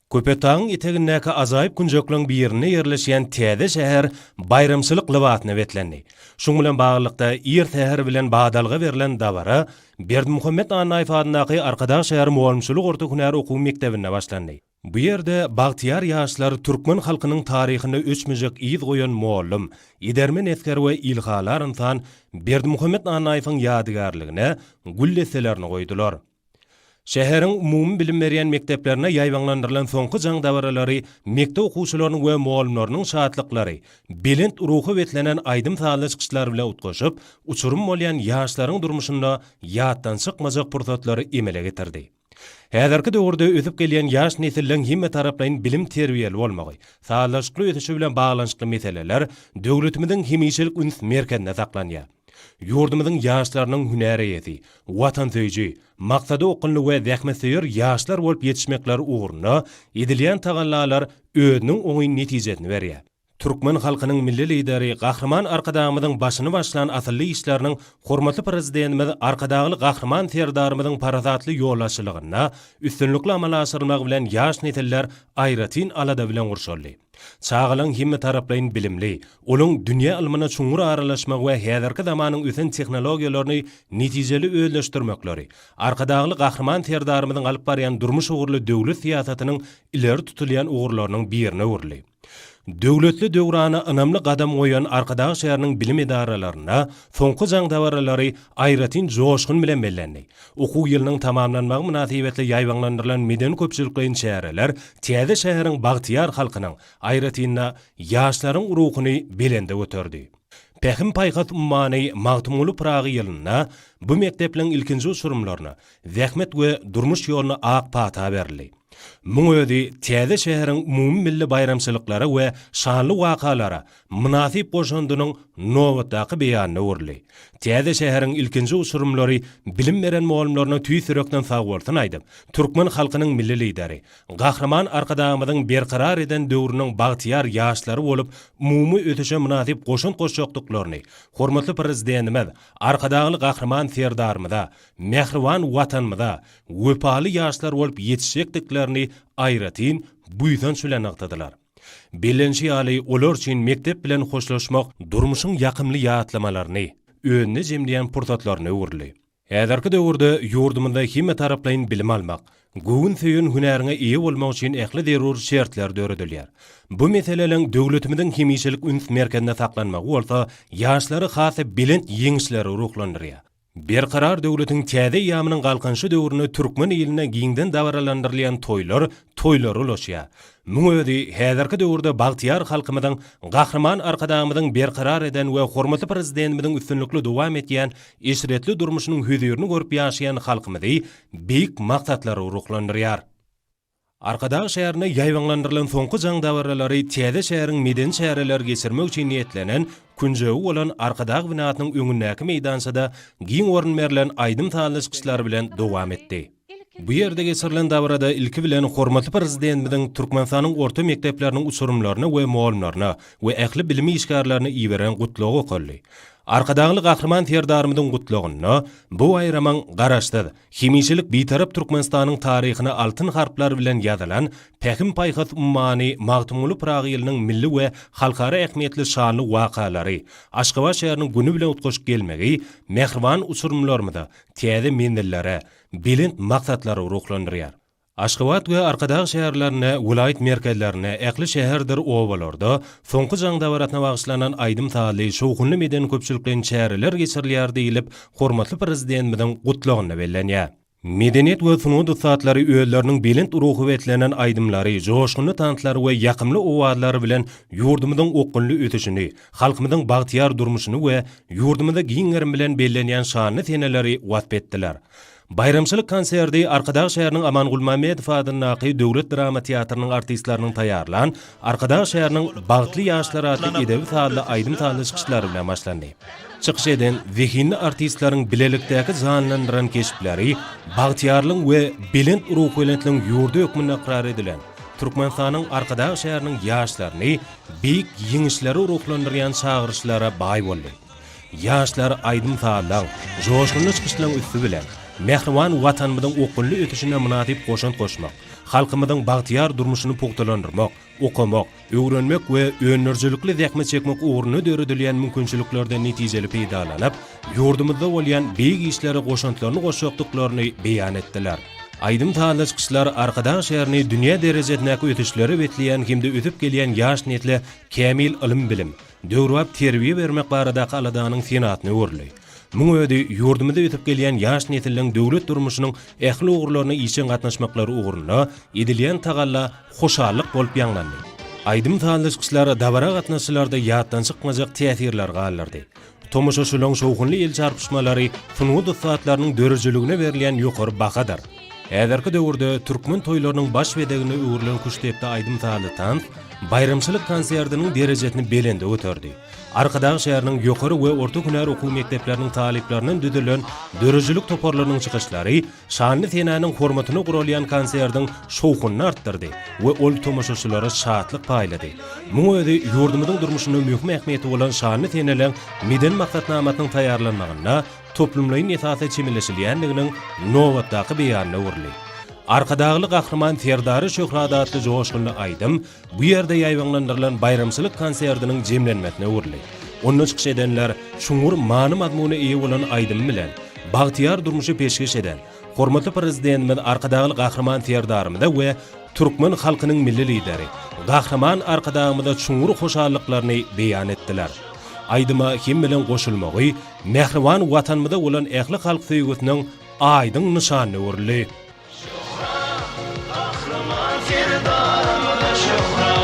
Köpetdagyň etegindäki ajaýyp künjekleň birinde ýerleşýän täze şäher baýramçylyk lybasyna beslendi. Şuň bilen baglylykda, ir säher bilen badalga berlen dabara Berdimuhamet Annaýew adyndaky Arkadag şäher mugallymçylyk orta hünär okuw mekdebinde başlandy. Bu ýerde bagtyýar ýaşlar türkmen halkynyň taryhynda öçmejek yz goýan mollum, edermen esger we ilhalar ynsan Berdimuhamet Annaýewiň ýadygärligine gül desselerini goýdular. Şäheriň umumy bilim berýän mekdeplerinde ýaýbaňlandyrylan soňky jaň dabaralary mekdep okuwçylarynyň we mugallymlarynyň şatlyklary, belent ruha beslenen aýdym-sazly çykyşlar bilen utgaşyp, uçurym bolýan ýaşlaryň durmuşynda ýatdan çykmajak pursatlary emele getirdi. Häzirki döwürde ösüp gelýän ýaş nesilleň hemmetaraplaýyn bilim-terbiýeli bolmagy, sazlaşykly ösüşi bilen baglanyşykly meseleler döwletimiziň hemişelik üns merkezinde saklanýar. Ýurdumyzyň ýaşlarynyň hünär eýesi, watansöýüji, maksada okgunly we zähmetsöýer ýaşlar bolup ýetişmekleri ugrunda edilýän tagallalar özüniň oňyn netijesini berýär. Türkmen halkynyň Milli Lideri Gahryman Arkadagymyzyň başyny başlan asylly işleriniň hormatly Prezidentimiz Arkadagly Gahryman Serdarymyzyň parasatly ýolbaşçylygynda üstünlikli amala aşyrylmagy bilen ýaş nesiller aýratyn alada bilen gurşaldy. Çagalaryň hemmetaraplaýyn bilimli, olaň dünýä ylmyna çuňňur aralaşmagy we häzirki zamanyň ösen tehnologiýalaryny netijeli özleşdirmekleri Arkadagly Gahryman Serdarymyzyň alyp barýan durmuş ugurly döwlet syýasatynyň ileri tutulýan ugurlarynyň birine öwrüldi. Döwletli döwrana ynamly gadam goýan Arkadag şäheriniň bilim edaralarynda soňky jaň dabaralary aýratyn joşgun bilen bellendi. Okuw ýylynyň tamamlanmagy mynasybetli ýaýbaňlandyrylan medeni-köpçülikleýin çäreler täze şäheriň bagtyýar halkynyň, aýratyn-da, ýaşlaryň ruhuny belende göterdi. Pähim-paýhas ummany Magtymguly Pyragy ýylynda bu mekdepliň ilkinji uçurymlaryna zähmet we durmuş ýoluna ak pata berildi. Muň özi täze şäheriň umumymilli baýramçylyklara we şanly wakalara mynasyp goşandynyň nobatdaky beýanyna öwrüldi. Täze şäheriň ilkinji uçurymlary bilim beren mugallymlaryna tüýs ýürekden sagbolsun aýdyp, türkmen halkynyň Milli Lideri, Gahryman Arkadagymyzyň berkarar eden döwrüniň bagtyýar ýaşlary bolup umumy ösüşe mynasyp goşant goşjakdyklaryny hormatly Prezidentimiz Arkadagly Gahryman Serdarymyza, mähriban Watanymyza wepaly ýaşlar bolup ýetişjekdiklerini aýratyn buýsanç bilen nygtadylar. Bellenişi ýaly, olar üçin mekdep bilen hoşlaşmak durmuşyň ýakymly ýatlamalaryny özünde jemleýän pursatlaryna öwrüldi. Häzirki döwürde ýurdumyzda hemmetaraplaýyn bilim almak, göwün söýen hünäriňe eýe bolmak üçin ähli zerur şertler döredilýär. Bu meseleleriň döwletimiziň hemişelik üns merkezinde saklanmagy bolsa ýaşlary has belent ýeňişlere ruhlandyrýar. Berkarar döwletiň täze eýýamynyň Galkynyşy döwründe türkmen ilinde giňden dabaralandyrylýan toýlar toýlara ulaşýar. Muň özi häzirki döwürde bagtyýar halkymyzyň Gahryman Arkadagymyzyň berkarar eden we hormatly Prezidentimiziň üstünlikli dowam edýän eşretli durmuşynyň hözirini görüp ýaşaýan halkymyzy beýik maksatlara ruhlandyrýar. Arkadag şäherinde ýaýbaňlandyrylan soňky jaň dabaralary täze şäheriň medeni çäreleri geçirmek üçin niýetlenen künjegi bolan Arkadag binasynyň öňündäki meýdançada giň orun berlen aýdym-sazly çykyşlar bilen dowam etdi. Bu ýerde geçirilen dabarada ilki bilen hormatly Prezidentimiziň Türkmenistanyň orta mekdepleriniň uçurymlaryna we mugallymlaryna we ähli bilim işgärlerine iberen Gutlagy okaldy. Arkadagly Gahryman Serdarymyzyň Gutlagynda bu baýramyň Garaşsyz, Hemişelik Bitarap Türkmenistanyň taryhyna altyn harplar bilen ýazylan Pähim-paýhas ummany Magtymguly Pyragy ýylynyň milli we halkara ähmiýetli şanly wakalary, Aşgabat şäheriniň güni bilen utgaşyp gelmegi mähriban uçurymlarymyza täze menzillere, belent maksatlara ruhlandyrýar. Aşgabat we Arkadag şäherlerinde, welaýat merkezlerinde, ähli şäherdir obalarda Soňky jaň dabarasyna bagyşlanan aýdym-sazly, şowhunly medeni-köpçülikleýin çäreler geçirilýär diýlip, hormatly Prezidentimiziň Gutlagynda bellenýär. Medeniýet we sungat ussatlary özleriniň belent ruha beslenen aýdymlary, joşgunly tanslary we ýakymly owazlary bilen ýurdumyzyň okgunly ösüşini, halkymyzyň bagtyýar durmuşyny we ýurdumyzda giň gerim bilen bellenýän şanly seneleri wasp etdiler. Baýramçylyk konserti Arkadag şäheriniň Aman Gulmämmedow adyndaky döwlet drama teatrynyň artistleriniň taýýarlan Arkadag şäheriniň bagtly ýaşlary atly edebi-sazly aýdym-sazly çykyşlary bilen başlandy. Çykyş eden zehinli artistleriň bilelikdäki janlandyran keşpleri bagtyýarlygyň we belent ruhubelentligiň ýurdy hökmünde ykrar edilen Türkmenistanyň Arkadag şäheriniň ýaşlaryny beýik ýeňişlere ruhlandyrýan çagyryşlara baý boldy. Ýaşlar aýdym-sazlaň, joşgunly çykyşlaryň üsti bilen, mähriban Watanymyzyň okgunly ösüşine mynasyp goşant goşmak, Halkymyzyň bagtyýar durmuşyny pugtalandyrmak, okamak, öwrenmek we öndürijilikli zähmet çekmek ugrunda döredilýän mümkinçiliklerden netijeli peýdalanyp, ýurdumyzda bolýan beýik işlere goşantlaryny goşjakdyklaryny beýan etdiler. Aýdym-sazly çykyşlar Arkadag şäherini dünýä derejesindäki ösüşlere besleýän hem-de ösüp gelýän ýaş nesle kämil ylym-bilim, döwrebap terbiýe bermek baradaky aladanyň senasyna öwrüldi. Muň özi ýurdumyzda ösüp gelýän ýaş nesilleriň döwlet durmuşynyň ähli ugurlaryna işjeň gatnaşmaklary ugrunda edilýän tagalla hoşallyk bolup ýaňlandy. Aýdym-sazly çykyşlar dabara gatnaşyjylarda ýatdan çykmajak täsirleri galdyrdy. Tomaşaçylaryň şowhunly el çarpyşmalary sungat ussatlarynyň döredijiligine berilýän ýokary bahadyr. Häzirki döwürde türkmen toýlarynyň baş bezegine öwrülen küştdepdi aýdym-sazly tans baýramçylyk konsertiniň derejesini belende göterdi. Arkadag şäheriniň ýokary we orta hünär okuw mekdepleriniň talyplaryndan düzülen döredijilik toparlarynyň çykyşlary şanly senäniň hormatyna guralýan konsertiň şowhunyny artdyrdy we ol tomaşaçylara şatlyk paýlady. Muň özi ýurdumyzyň durmuşynda möhüm ähmiýeti bolan şanly seneleň medeni maksatnamasynyň taýýarlanmagynda toplumlaýyn esasda çemeleşilýändiginiň nobatdaky beýanyna öwrüldi. Arkadagly Gahryman Serdary şöhrat atly joşgunly aýdym Bu ýerde ýaýbaňlandyrylan baýramçylyk konsertiniň jemlenmesine öwrüldi. Onda çykyş edenler çuňňur many-mazmuna eýe bolan aýdymy bilen bagtyýar durmuşy peşgeş eden hormatly Prezidentimiz Arkadagly Gahryman Serdarymyza we türkmen halkynyň Milli Lideri Gahryman Arkadagymyza çuňňur hoşallyklaryny beýan etdiler. Aýdyma hemmeleň goşulmagy mähriban Watanymyza bolan ählihalk söýgüsiniň aýdyň nyşanyna öwrüldi. Şöhrat, Gahryman Serdarymyza şöhrat!